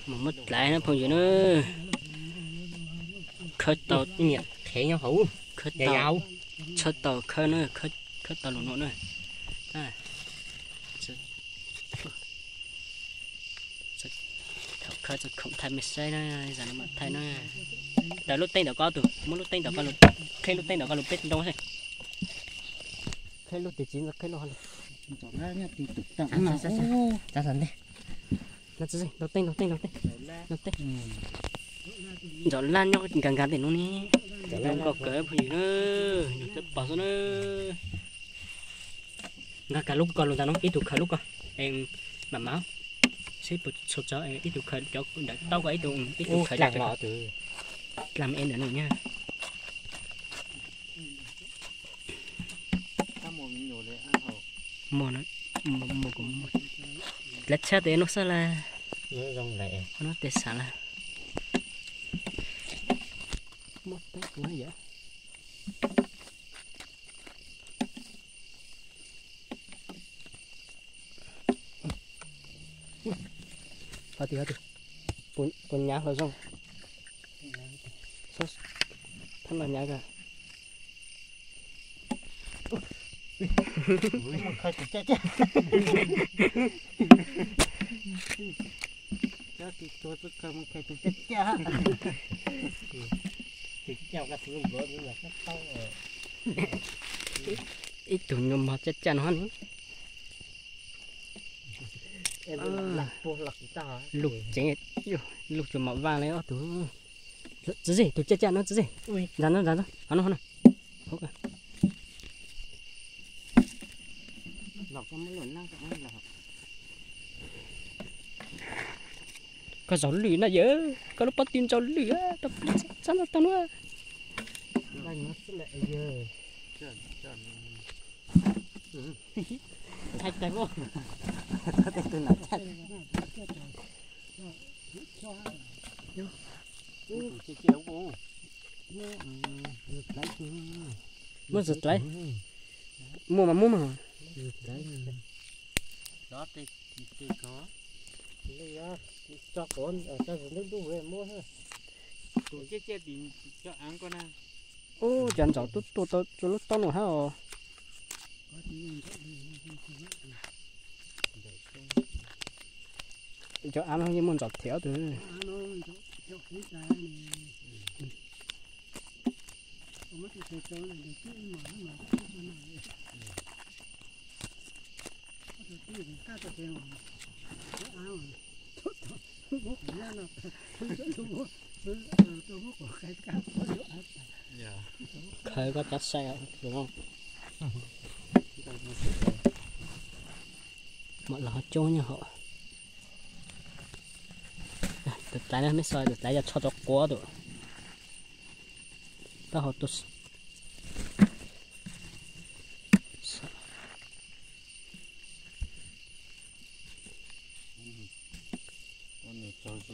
Mus muab dlaiv na phooj ywg na. Khawb tau, khawb tau, khawb tau lus no na. Thaum khawb txog khoom thaij mej saib na, zam no mam thaij na. Tawm lub teeb ntawm koj tus, muab lub teeb ntawm koj lus, qhib lub teeb ntawm koj lus peb nroo. Qhib lub twg tsis nto qhib lub. Ntxov laj nyob tim tus tag no. Ntxov laj, ntxov teeb, ntxov teeb, ntxov teeb. Ntxov laj nyob nkag nkag tim no ne. Zoo nkauj kawg phooj ywg na, yog twb pom xwb na. Nkag kag lub ko lus ntag no, ib tug khaws lub ko, es mam mam seb puas txhua tso, ib tug khaws cov ntawm taub ko, ib tug, ib tug khaws cov dlaj es ntawm no nyaj. Dlaiv tshaj tes no xwb las. Qhov no tes xav las. Muaj teeb kuv yam. Ho twg, ho twg, puas nyav hlo zoo? Thab no nyav kawg. Ib tug nyuag mog caj caj no ne. Lug ceev, lug tsuas mam vaj li ob tug. Txiv Zeg, tus caj caj no Txiv Zeg. Ntag no, ntag no, ho no, ho no. Koj zaum lwm na yawg, koj lub pob tw ntsaus lwm, txhob ntau tau na. Thaij tag. Muaj zam dlaiv. Muaj mas muaj mas. Ub, cov ntsaum tub tuaj tau rau lub taub no hab os. Cov av no yeej muaj ntsaum thiab tus. Khaws koj cov sai no. Mam los coob nyob hauv. Tus dlaiv no mej xav, tus dlaiv yog tsho rau quav tus. Taub hau tus.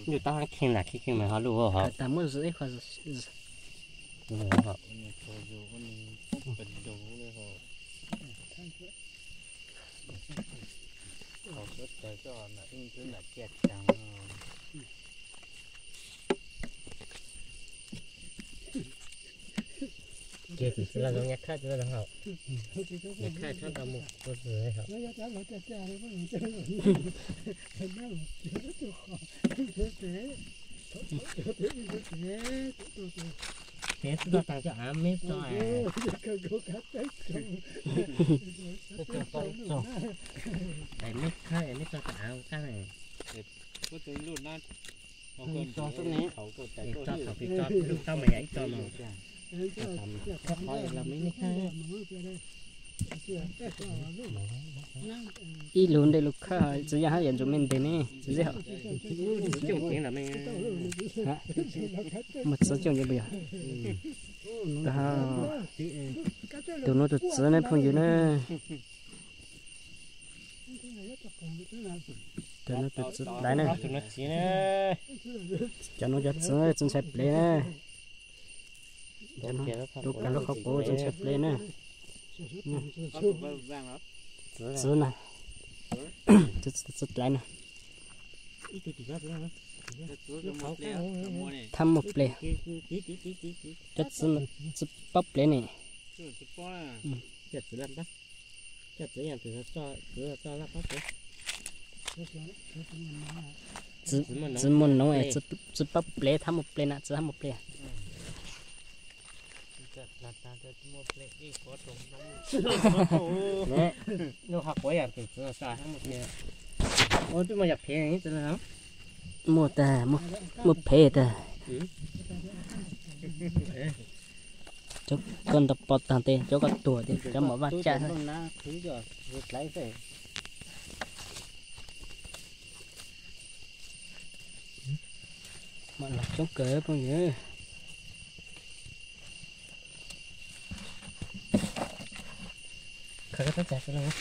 Yus taub hau kheej lam kheej kheej mas ho luj hos. Tas muab ib qho. Ces tsis los zoo nyab khaj tsis los zoo hauv. Nyab khaj tshaj tau mus ua zws hauv. Peb xub tau tas cov av meb tso. Es meb khawb es meb tso cov av qab na. Tso xwb ne. Es tso thaum pib tso lub taub mas yog ib tso no. Qhov los meb khawb. Ib lub ntej lub khawb txiv yam hab yam ntsuj me ntes ne txiv zeb hos. Muaj txiv coob nce puas yog? Tus no tus txiv ne phooj ywg na. Tus no tus txiv dlaiv na. Cov no cov txiv txiv ntshai plev na. Tus kawg lub qhov quav txiv ntshai plev na. Txiv na. Txiv dlaiv na. Thab muaj plev. Cov txiv paub plev ne. Txiv muaj noov, txiv paub plev, thab muaj plev na, txiv thab muaj plev. Muaj tag, muaj phev tag. Cov koj nto pov tag tes cov koj tuag tias cov mom vaj tsaj. Mam los coob kawg phooj ywg. Khaws koj tab cag los.